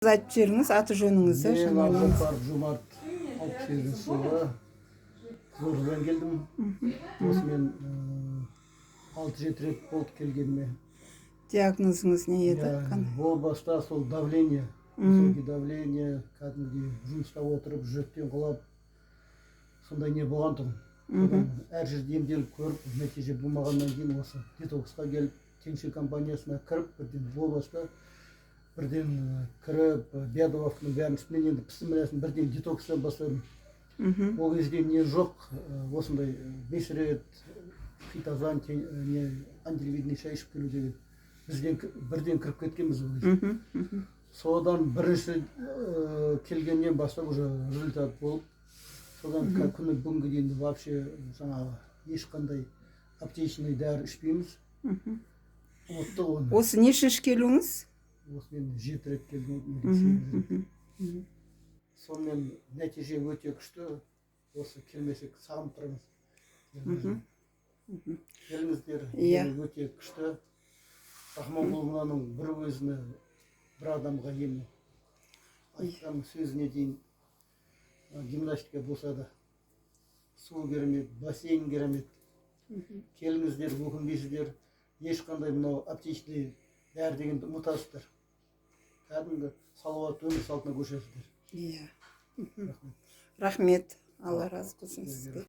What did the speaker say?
Айтып жіберіңіз аты жөніңізді. Мен Жаңағы. Абжаппаров Жомарт, 68-жылғы, Қызылордадан келдім. Осымен 6-7 рет болды келгеніме. Диагнозыңыз не еді? Иә, Қандай? О баста сол давление, высокий давление, кәдімгідей жұмыста отырып, жүректен құлап, сондай не болған тұғын. Содан әр жерде емделіп көріп, нәтиже болмағаннан кейін осы детоксқа келіп, Теңше компаниясына кіріп, бірден о баста бірден кіріп, биодобавканың бәрін үстінен енді пісімілесін бірден детокстан бастадым. Ол кезде не жоқ, осындай 5 рет хитозан, не ангелевидный шай ішіп келу деген. Бізден бірден кіріп кеткенбіз ол кезде. мхм, мхм. Содан бірінші келгеннен бастап уже результат болып, содан күні бүгінге дейін вообще жаңағы ешқандай аптечный дәрі ішпейміз. Ұмыттық оны. Осы нешінші келуіңіз? Осымен 7 рет келдім, 8 рет. Сонымен нәтиже өте күшті. Осы келмесек, сағынып тұрамыз. Келіңіздер, емі өте күшті. Рахманқұлованың бір өзіне, бір адамға емі. Айтқан сөзіне дейін, гимнастика болса да, су керемет, бассейн керемет. Келіңіздер, өкінбейсіздер. Ешқандай мынау аптечный дәрі дегенді ұмытасыздар, кәдімгі салауатты өмір салтына көшесіздер. Иә. Рахмет. Рахмет, Алла разы болсын Сіздерге. сізге.